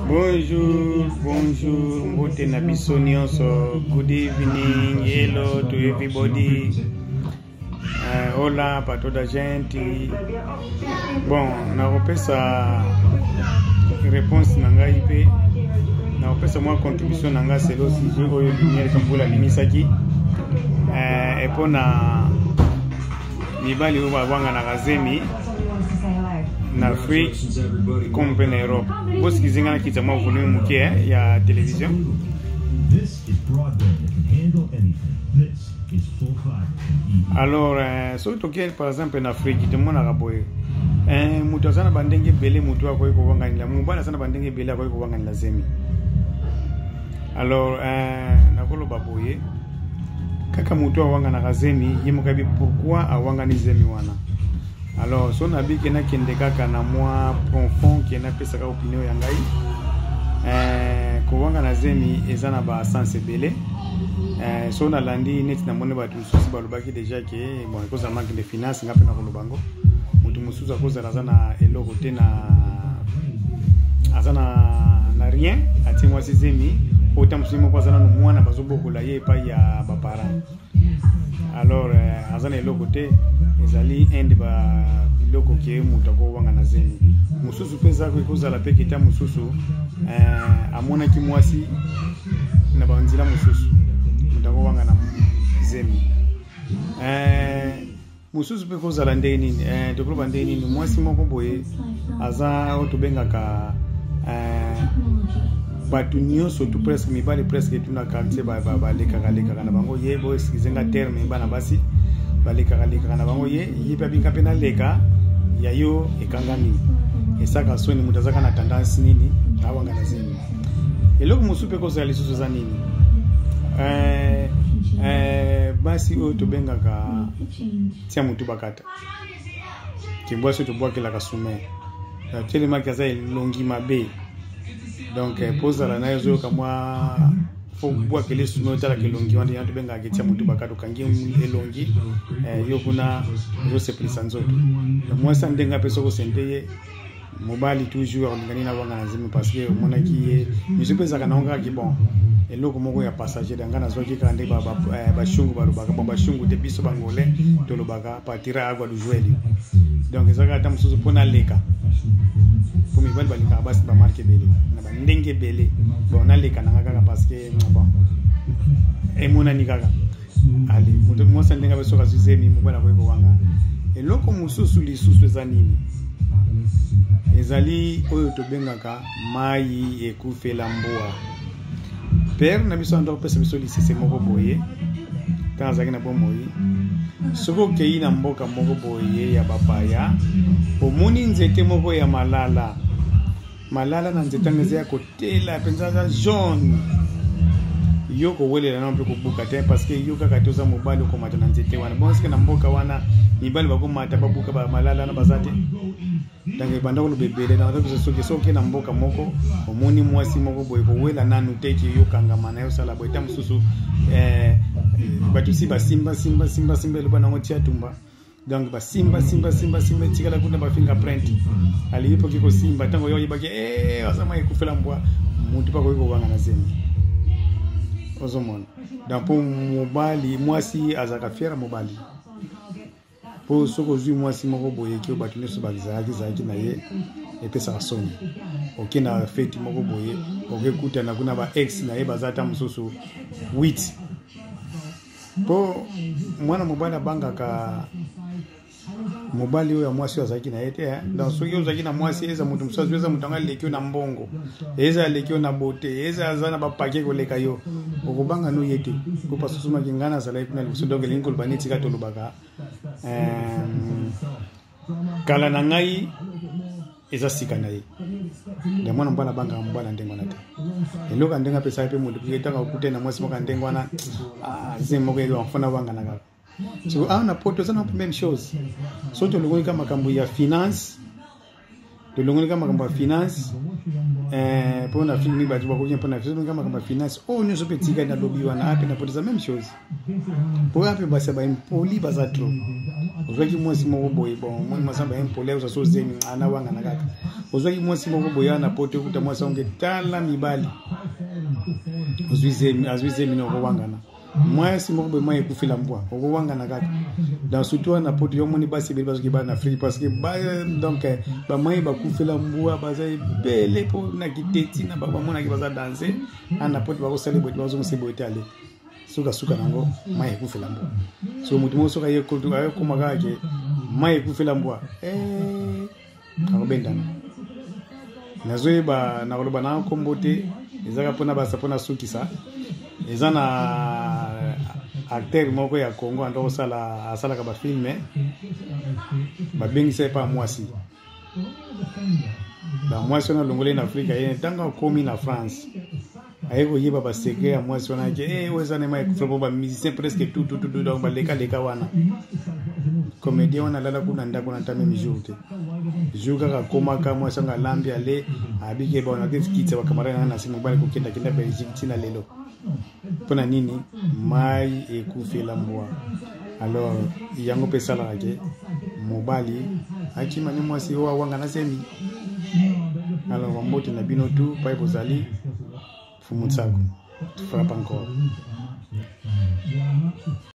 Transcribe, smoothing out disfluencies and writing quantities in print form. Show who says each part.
Speaker 1: Bonjour, bonjour, mbote na biso nyonso. Good evening, hello to everybody. Hola pa toda gente. Bon, nakopesa réponse na ngai mpe nakopesa mwa contribution na ngai selo sujet oyo Lumière Kambula abimisaki mpo na mibali oyo bawanganaka zemi na Afrique comme mpe na Europe. Bosikize ngai nakitisa mwa volume moke ya télévision. Alors soki tokei par exemple na Afrique, tomonaka boye, moto aza na bandenge ebele, moto akoki kowanganila, mobali aza na bandenge ebele akoki kowanganila zemi. Alors nakoloba boye, kaka moto awanganaka zemi, ye moko ayebi pourquoi awangani zemi wana. Alors so nabiki, nakende kaka na mwa profond ke napesaka opinion ya ngai. Kowangana zemi eza na basens ebele. So nalandi neti namoni bato mosusu balobaki déjà ke bon, ekozala manque de finance. Nga mpe nakoloba yango, moto mosusu akozala aza na eloko te, na aza na rien, atie mwasi zemi. Oyo ta mosusu moko aza nanu mwana, bazobokola ye epai ya baparent. Alors aza na eloko te, ezali inde ba biloko ke moto akowanga na zemi. Mosusu mpe eza ekozala mpe kita mosusu amonaki mwasi na banzela mosusu, moto akowanga na zemi. Mosusu mpe kozala ndenge nini, tokoloba ndenge nini, mwasi moko boye aza oyo tobengaka bato nyonso tu presque, mibali presque tu na quartier balekaka lekaka na bango ye. Bo excuse nga terme, bana basi balekaka lekaka na bango ye, ye mpe abinga mpe naleka ya yo ekangami, esaka soni. Moto azaka na tendance nini, awanga na zemi. Eloko mosusu mpe kozala lisusu eza nini? Basi oyo tobengaka tia motu bakata kibwasi, oyo tobwakelaka sume, telemaki aza elongi mabe. Donc mpo ozala na ye, ozoyoka mwa fo bwakela esume, otalaka elongi wana yana tobengaka etia motu bakata, okangi elongi yo kuna ozosepelisa nzoto. Mwasi ya ndenge ape soki osente ye, mobali toujours akolinga nini, awanga na zemi, parce que omonaki ye misu mpe ezalaka nango kaka bon, eloko moko ya passager. Nga nazwaki kaka nde bashungu balobaka, bon, bashungu te, biso bangolais tolobaka "para tirar água do joelho". Donc ezalaka ata mosusu mpo naleka, mpo mibali balingaka basi bamarke ebele na bandenge ebele. Bon, naleka nanga kaka parce que bon, emonani kaka. Ale, moto mwasi ndenge abe soki azwi zemi, mobali akoki kowanga. Eloko mosusu lisusu eza nini? Ezali oyo tobengaka mai ekufela mbwa. Père na biso anda kopesa biso lisese moko boye ntango azalaki na bomoi: soki okei na mboka moko boye ya bapaya, omoni nzete moko ya malala malala, na nzete yango eza ya kotela mpenza, aza jaune, yo kowelela nano mpe kobuka te, parce que yo kaka te oza mobali okomata na nzete wana. Bon, eske na mboka wana mibali bakomata babuka bamalala wana baza te? Donc ebanda koloba ebele na biso. Soki na mboka moko omoni mwasi moko boye, kowela nanu te ki yokangama na ye, osala boye. Ta mosusu bato si basimba simba simba simba, eloba nango tia tumba. Donc basimba simba simba simba, etikala kuna bafingerprint. Alingi mpoki kosimba ntango yo oyebaki aza mwa ekufela mbwa, motu mpe akoki kowanga na zemi. Ozomona, donc mpo mobali, mwasi azalaka fière mobali, mpo soki ozwi mwasi moko boye ki oyo bato nyonso bazalaki zalaki na ye, epesaka soni. Oke na feti moko boye, okekutana kuna ba ex na ye baza ata mosusu 8, mpo mwana mobali abangaka mobali oyo ya mwasi oyo azalaki na ye te. Donc soki ozalaki na mwasi, eza moto mosusu azwi, eza moto yango aleki yo na mbongo, eza aleki yo na bote, eza aza na bapake koleka yo, okobanga no ye te, mpo pasusumaki ngai nazalaki kuna liboso. Donc elingi koloba neti kaka tolobaka kala na ngai eza sika na ye. Nde mwana mobali abangaka mobali ya ndenge wana te. Eloko ya ndenge apesaka mpe moto ntango akutani na mwasi moko ya ndenge wana, zemi moko enfona wangana kaka. So awa na poto eza na même chose. So tolongoli kaka makambo ya finance, tolongoli kaka makambo ya finance, mpo na Afrique mingi bato bakoki mpo na tolongoli kaka makambo ya finance oyo nyonso mpe etikali na lobi wana. Ape na poto eza même chose, mpo ape basi ya baimpoli baza trop. Ozwaki mwasi moko boye, bon, omoni mwasi ba impoli, oza so zemi, ana wangana kaka. Ozwaki mwasi moko boye ana poto, ekuta mwasi yango tala mibali. Ozwi zemi, azwi zemi na okowangana. Mwasi moko boye mai ekufela mbwa, okowangana kaka. Donc surtout wana poto, yo omoni basi ebele bazoki bana na Afrique parce que ba, donc bamai bakufela mbwa baza ebele mpo na kiteti na bamonaki baza danse. Ana poto bakosala boye, bazongisa boye te ale. Sukasuka nango mai ekufela mbwa. So moto moko soki ayekoma kaka ke mai ekufela mbwa, akobendana. Nazoyeba nakoloba na nkombo te, ezaka mpona basa mpona sukisa. Eza na acteur moko ya Congo ando kosala, asalaka bafilme, babengisa ye pa mwasi. Ba mwasi wana alongoli na Afrika, ye ntango akomi na France aye koyeba basecret ya mwasi wana ke oyo eza na mai ekufa mpo bamusicien presque tout tout tout, donc balekaleka wana. Comédien wana alala kuna ndako na ta même jour te, jour kaka akomaka, mwasi yango alambi ale abiki bona te kitisa bacamarade nanga na se mobali kokendakenda Belgique ntina lelo mpona nini mai ekufela mbwa. Alors yango mpe esalaka ke mobali akima ni mwasi oyo awanga na zemi. Alors bambote na bino tu pai bozali. Fumu Tsako frappe encore.